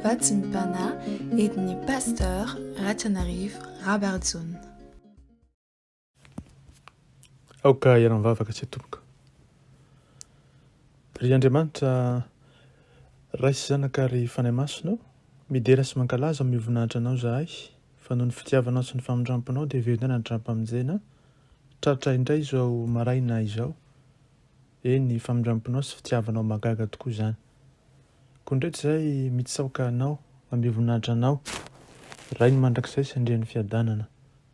Vatsim-panahy entin'ny Pasteur Ratrianarivo Rabarijaona. Aoka hiara-mivavaka tsy tompoko. Ry Andriamanitra Ray sy Zanaka ary Fanahy Masina ô, midera sy mankalaza amin'ny voninahitra Anao izahay, fa noho ny fitiavanao sy ny famindramponao dia velona hatramin'ny-pamonjena, tratra indray izao maraina izao. Eny, famindramponao sy fitiavanao mahagaga tokoa izany. Koa ndreto izahay mitsaoka Anao, mamehy voninahitra Anao, Rain'ny mandrakizay sy Andrian'ny fiadanana,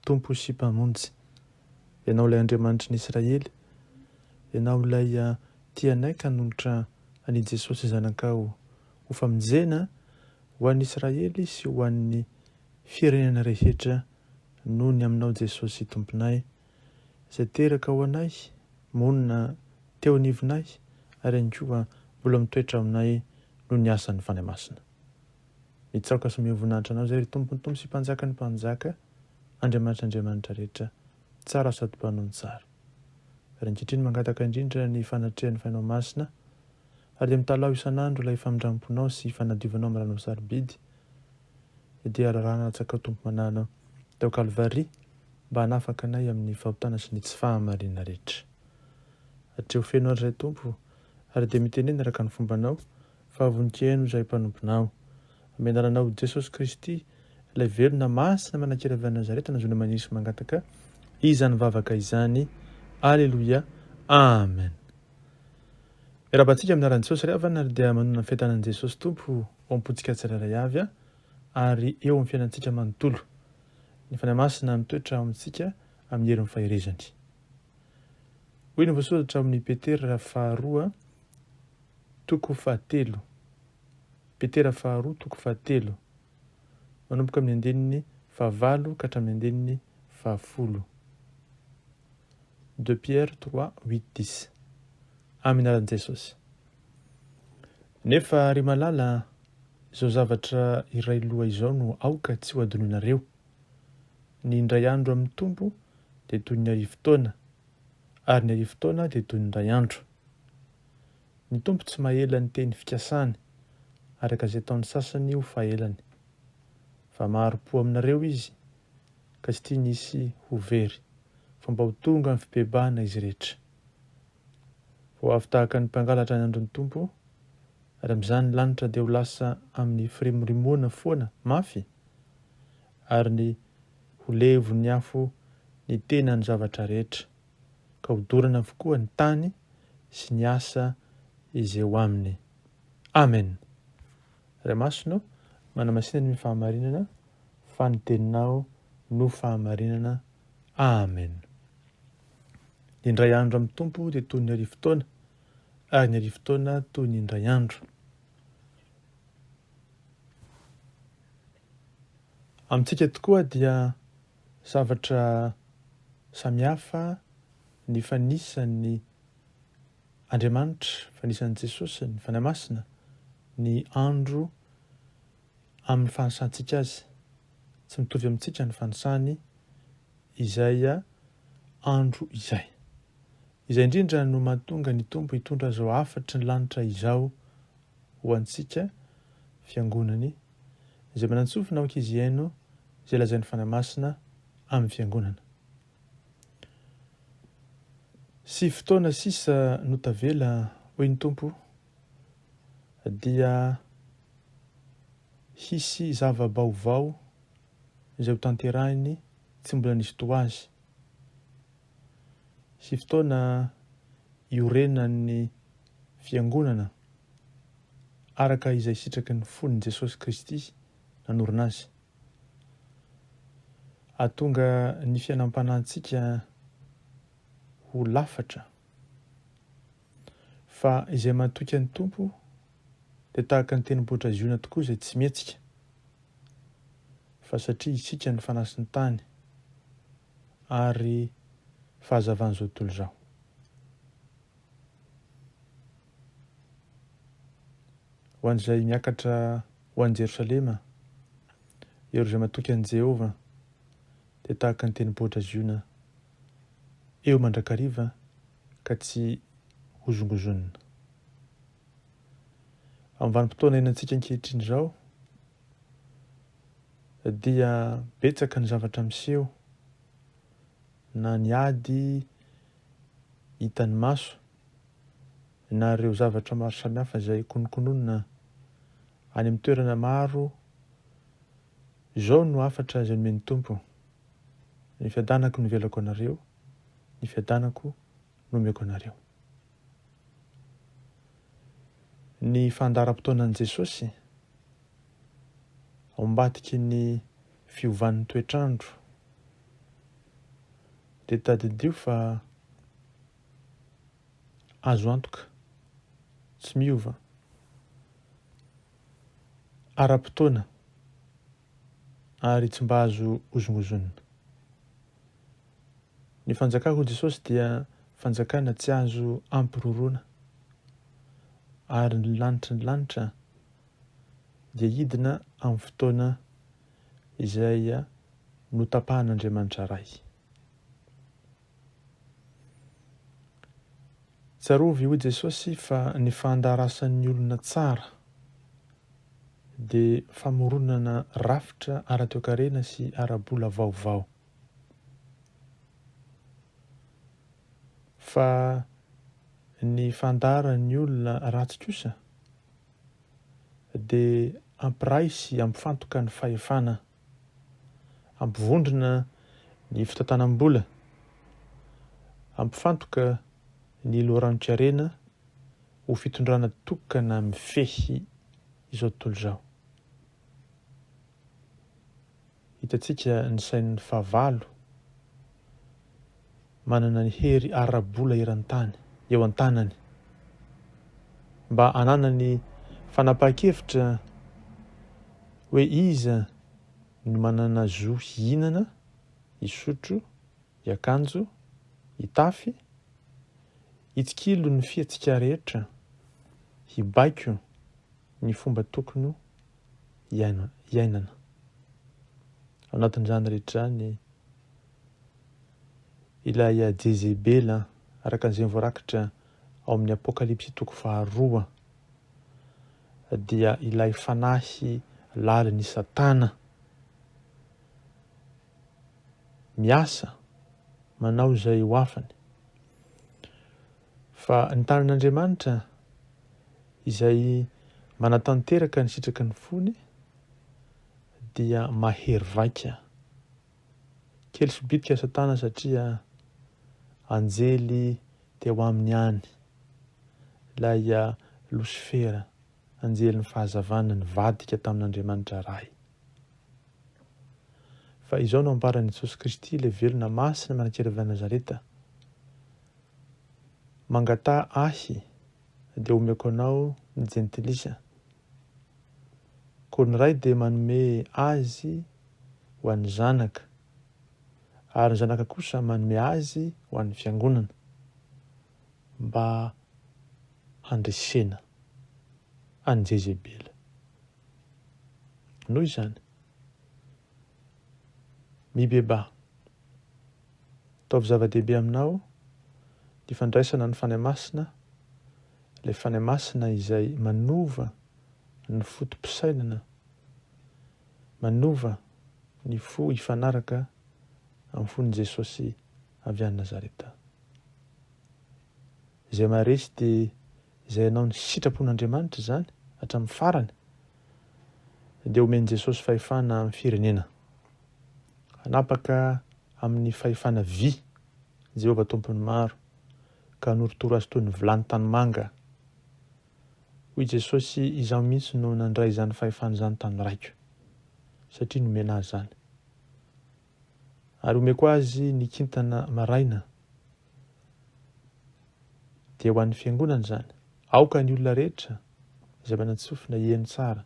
Tompo sy Mpamonjy. Ianao ilay Andriamanitry ny Israely, Ianao ilay tia anay ka nanolotra an'i Jesosy Zanakao ho famonjena ho an'ny Israely sy ho an'ny firenena rehetra noho ny aminao Jesosy Tomponay. izay teraka ho anay, monina teo anivonay ary ihany koa mbola mitoetra aminay noho ny asan'ny Fanahy Masina. Mitsaoka sy omeo voninahitra Anao izay, ry Tompon'ny tompo sy Mpanjakan'ny mpanjaka, Andriamanitry ny andriamanitra rehetra, tsara sady mpanao ny tsara. Ary ankehitriny mangataka indrindra ny fanatrehan'ny Fanahinao Masina, ary dia mitalaho isan'andro ilay famindram-ponao sy fanadiovanao amin'ny ranao sarobidy, dia raràna latsakao Tompo manana tao Kalvary mba hanafaka anay amin'ny fahotana sy ny tsy fahamarinana rehetra. Atreho feno ary izay Tompo, ary dia mitenena araka ny fombanao, fa vonon-kiheno izahay mpanomponao. Amin'ny anaranao Jesosy Kristy, ilay velona masina manan-kery avy any Nazareta nahazoana maniry sy mangataka izany vavaka izany. Aleloia. Amen. Miarahaba antsika amin'ny anaran'i Jesosy ry havana ary dia manonona ny fiadanan'i Jesosy Tompo ao am-pontsika tsirairay avy ary eo amin'ny fiainantsika manontolo. Ny Fanahy Masina mitoetra ao amintsika amin'ny herin'ny faherezany. Hoy ny voasoratra ao amin'ny Petera faharoa toko fahatelo. Petera faharoa toko fahatelo. Manomboka amin'ny andininy fahavalo ka hatramin'ny andininy fahafolo. 2 Pierre 3, 8, 10. Amin'ny anaran'i Jesosy. Nefa ry malala, izao zavatra iray loha izao no aoka tsy ho adinoinareo, Ny indray andro amin'ny Tompo dia toy ny arivotaona, ary ny arivotaona dia toy ny indray andro. Ny Tompo tsy mahela ny teny fikasany, araka izay ataon'ny sasany ho fahelany. Fa mahari-po aminareo Izy, ka tsy tiany hisy ho very, fa mba ho tonga amin'ny fibebahana izy rehetra. Ho avy tahaka ny mpangalatra ny andron'ny Tompo, ary amin'izany ny lanitra dia ho lasa amin'ny firimorimoana foana mafy, ary ny ho levon'ny afo ny tenan'ny zavatra rehetra, ka hodorana avokoa ny tany sy ny asa izay eo aminy. Amen. Ray Masina ô, manamasina ny fahamarinana, fa ny teninao no fahamarinana. Amen. Ny indray andro amin'ny Tompo dia toy ny arivotaona, ary ny arivotaona toy ny indray andro. Amintsika tokoa dia zavatra samihafa ny fanisan'ny Andriamanitra, fanisan'i Jesosy, ny Fanahy Masina, ny andro amin'ny fanisantsika azy. Tsy mitovy amintsika ny fanisany izay andro izay. Izay indrindra no mahatonga ny Tompo hitondra izao hafatry ny lanitra izao ho antsika, Fiangonany, izay manan-tsofina aoka izy hihaino izay lazain'ny Fanahy Masina amin'ny Fiangonana. Sy fotoana sisa no tavela, hoy ny Tompo, dia hisy zava-baovao izay ho tanterahiny tsy mbola nisy toa azy, sy fotoana iorenan'ny Fiangonana araka izay sitraky ny fon'i Jesosy Kristy nanorina azy. Hahatonga ny fiainam-panahintsika ho lafatra. Fa izay matoky an'ny Tompo dia tahaka ny tendrombohitra Ziona tokoa izay tsy mihetsika. Fa satria isika no fanasin'ny tany ary fahazavan'izao tontolo izao. Ho an'izay miakatra ho any Jerosalema, ireo izay matoky an'i Jehovah dia tahaka ny tendrombohitra Ziona eo mandrakariva ka tsy hozongozonina. Amin'ny vanim-potoana iainantsika ankehitriny izao dia betsaka ny zavatra miseho na ny ady hitan'ny maso na ireo zavatra maro samihafa izay kononkononina any amin'ny toerana maro. Izao no hafatra izay nomen'ny Tompo, Ny fiadanako no ivelako anareo, ny fiadanako no omeko anareo. Ny fandaharam-potoanan'i Jesosy ao ambadiky ny fiovan'ny toetr'andro dia tadidio fa azo antoka, tsy miova, ara-potoana ary tsy mba azo hozongozonina. Ny fanjakako hoy Jesosy dia fanjakana tsy azo ampiroroana ary ny lanitry ny lanitra dia hidina amin'ny fotoana izay notapahan'Andriamanitra Ray. Tsarovy hoy Jesosy fa ny fandaharasan'ny olona tsara dia famoronana rafitra ara-toekarena sy ara-bola vaovao. Fa ny fandaharan'ny olona ratsy kosa dia hampiray sy hampifantoka ny fahefana, hampivondrona ny fitantanam-bola, hampifantoka ny loharanon-karena ho fitondrana tokana mifehy izao tontolo izao. Hitantsika ny sain'ny fahavalo manana ny hery ara-bola eran-tany eo an-tanany mba hananany fanapahan-kevitra hoe iza no manana zo hihinana, hisotro, hiakanjo, hitafy, hitsikilo ny fihetsika rehetra, hibaiko ny fomba tokony hiainana. Ao anatin'izany rehetra izany, ilay Jezebela, araka an'izay voarakitra ao amin'ny Apokalypsy toko faharoa, dia ilay fanahy lalin'i Satana miasa manao izay ho afany. Fa ny tanan'Andriamanitra izay manatanteraka ny sitraky ny fony dia mahery vaika. Kely sy bitika Satana satria anjely teo aminy ihany ilay Losifera, anjelin'ny fahazavana nivadika tamin'Andriamanitra Ray. Fa izao no ambaran'i Jesosy Kristy ilay velona masina manan-kery avy any Nazareta, Mangataha ahy dia omeko anao ny jentilisa. Koa ny Ray dia manome azy ho an'ny Zanaka, ary ny Zanaka kosa manome azy ho an'ny Fiangonana, mba handresena an'i Jezebela. Noho izany, mibebaha. Ataovy zava-dehibe aminao ny fandraisana ny Fanahy Masina, ilay Fanahy Masina izay manova ny foto-pisainana, manova ny fo hifanaraka amin'ny fon'i Jesosy avy any Nazareta. Izay maharesy dia izay hanao ny sitrapon'Andriamanitra izany hatramin'ny farany, dia omen'i Jesosy fahefana amin'ny firenena. Hanapaka amin'ny fahefana vy Jehovah Tompon'ny maro, ka hanorotoro azy toy ny vilany tanimanga. Hoy Jesosy, Izaho mihitsy no nandray izany fahefana izany tamin'ny Raiko, satria nomena ahy izany. Ary homeko azy ny kintana maraina. Dia ho an'ny fiangonana izany. Aoka ny olona rehetra izay manan-tsofina hiheno tsara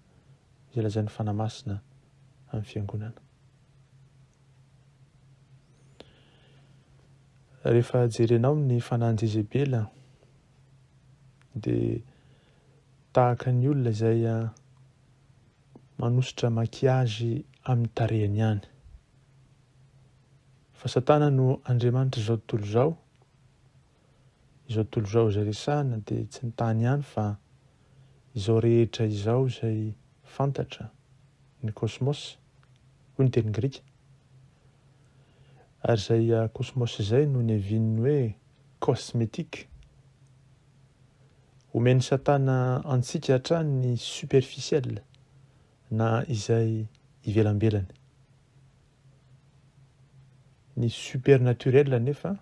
izay lazain'ny Fanahy Masina amin'ny fiangonana. Rehefa jerenao ny fanahin'i Jezebela dia tahaka ny olona izay manosotra maquillage amin'ny tarehiny ihany. Fa Satana no andriamanitr'izao tontolo izao, izao tontolo izao izay resahina dia tsy ny tany ihany fa. Izao rehetra izao izay fantatra, ny kosmos, hoy ny teny grika. Ary izay kosmos izay no niavian'ny hoe cosmétique. Omen'i Satana antsika hatrany ny superficiel na izay ivelambelany. Ny supernaturel anefa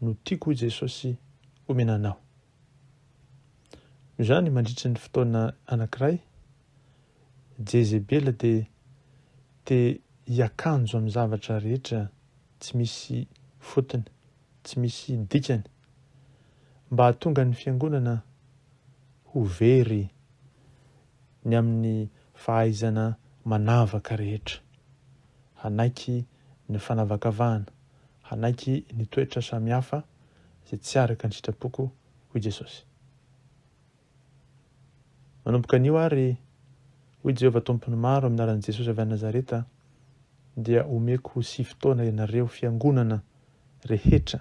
no tiako hoy Jesosy omena anao. Noho izany mandritry ny fotoana anankiray, Jezebela dia te hiakanjo amin'ny zavatra rehetra tsy misy fotony, tsy misy dikany, mba hahatonga ny fiangonana ho very ny amin'ny fahaizana manavaka rehetra, hanaiky ny fanavakavahana, hanaiky ny toetra samihafa izay tsy araka ny sitrapoko, hoy Jesosy. Manomboka anio àry, hoy Jehovah Tompon'ny maro, amin'ny anaran'i Jesosy avy any Nazareta, dia omeko sivy taona ianareo fiangonana rehetra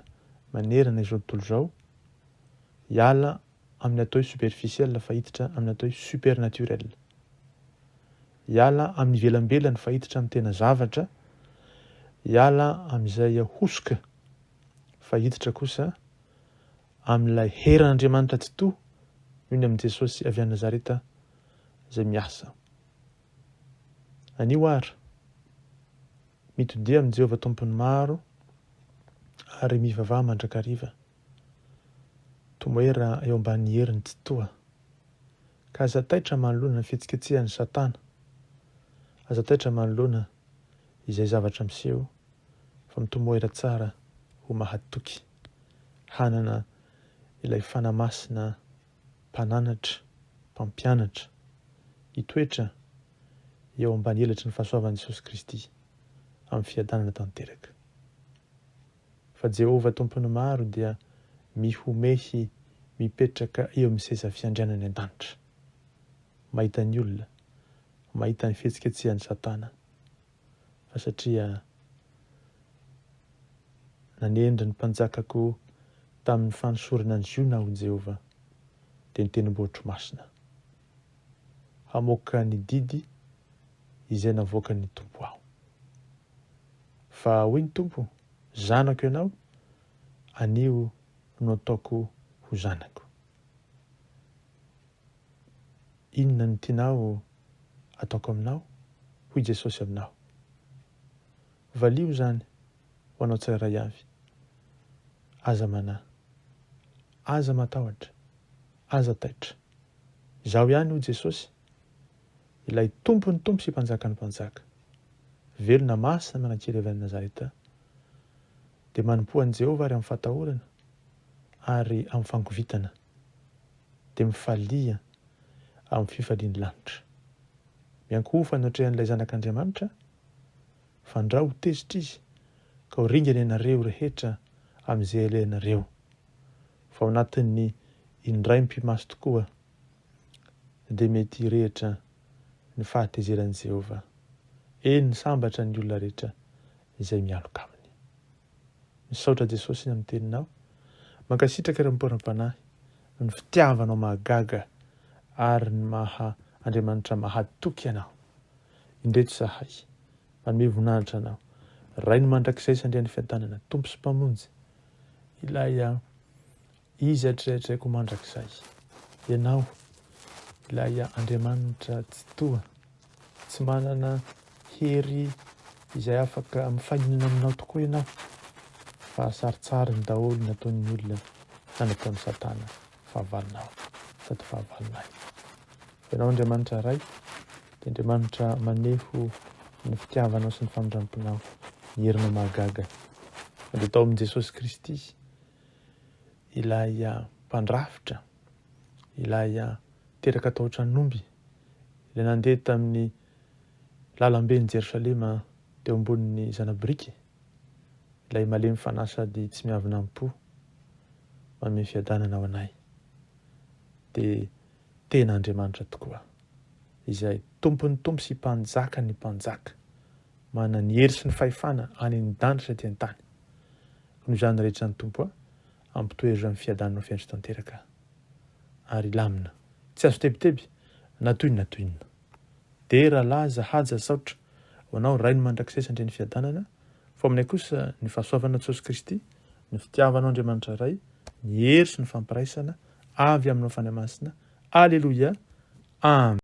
manerana izao tontolo izao, hiala amin'ny atao hoe superficiel fa hiditra amin'ny atao hoe supernaturel. Hiala amin'ny ivelambelany fa hiditra amin'ny tena zavatra, hiala amin'izay hosoka fa hiditra kosa amin'ilay herin'Andriamanitra Tsitoha noho ny amin'i Jesosy avy any Nazareta izay miasa. Anio àry, mitodia amin'i Jehovah Tompon'ny maro ary mivavaha mandrakariva. Tomoera eo ambany heriny Tsitoha. Ka aza taitra manoloana ny fihetsiketsehan'i Satana. Aza taitra manoloana izay zavatra miseho fa mitomoera tsara ho mahatoky. Hanana ilay Fanahy Masina mpananatra, mpampianatra, hitoetra eo ambany elatry ny fahasoavan'i Jesosy Kristy amin'ny fiadanana tanteraka. Fa Jehovah Tompon'ny maro dia mihomehy mipetraka eo amin'ny seza fiandrianany an-danitra. Mahita ny olona, mahita ny fihetsiketsehan'i Satana. Fa satria nanendry ny mpanjakako tamin'ny fanosorana an'i Ziona aho, Jehovah, dia ny tendrombohitro masina. Hamoaka ny didy izay navoakan'ny Tompo aho. Fa hoy ny Tompo, Zanako ianao, anio no ataoko ho zanako. Inona no tianao ataoko aminao? Hoy Jesosy aminao. Valio izany ho anao tsirairay avy. Aza manahy. Aza matahotra. Aza taitra. Izaho ihany, hoy Jesosy, Ilay Tompon'ny tompo sy Mpanjakan'ny mpanjaka, velona masina manan-kery avy any Nazareta, dia manompoa an'i Jehovah ary amin'ny fahatahorana ary amin'ny fangovitana, dia mifalia amin'ny fifalian'ny lanitra. Miankohofa ny otrehan'ilay Zanak'Andriamanitra, fandrao ho tezitra Izy, ka ho ringana ianareo rehetra amin'izay alehanareo, fa ao anatin'ny indray mipi-maso tokoa dia mety hirehitra ny fahatezeran'i Jehovah. Eny, sambatra ny olona rehetra izay mialoka aminy. Misaotra Jesosy ny amin'ny teninao. Mankasitraka ireo mporam-panahy noho ny fitiavanao mahagaga ary ny maha Andriamanitra mahatoky anao. Indreto izahay, manome voninahitra anao. Rain'ny mandrakizay sy Andrian'ny fiadanana, Tompo sy Mpamonjy, ilay Izy hatrehatreko mandrakizay. Ianao, ilay Andriamanitra Tsitoha, tsy manana hery izay afaka mifaninana aminao tokoa ianao, fa sarintsariny daholo ny ataon'ny olona na nataon'i Satana fahavalonao sady fahavalonay. Fa ianao Andriamanitra Ray dia Andriamanitra maneho ny fitiavanao sy ny famindramponao, ny herinao mahagaga. Na dia tao amin'i Jesosy Kristy ilay mpandrafitra, ilay teraka tao an-tranon'omby, ilay nandeha tamin'ny lalamben'i Jerosalema teo ambonin'ny zana-biriky, ilay malemy fanahy sady tsy miavona am-po, manome fiadanana ho anay, dia tena Andriamanitra tokoa, izay Tompon'ny tompo sy Mpanjakan'ny mpanjaka, manana ny hery sy ny fahefana any an-danitra sy aty an-tany. Noho izany rehetra ny Tompo a, ampitoero izany fiadanana ho fiandry tanteraka ary hilamina. Tsy azo tebiteby na toy inona na toy inona. Dera, laza, haja, saotra ho Anao Rain'ny mandrakizay sy Andrian'ny fiadanana, fa ao aminay kosa ny fahasoavanao Jesosy Kristy, ny fitiavanao Andriamanitra Ray, ny hery sy ny fampiraisana avy aminao Fanahy Masina. Aleloia. Amen.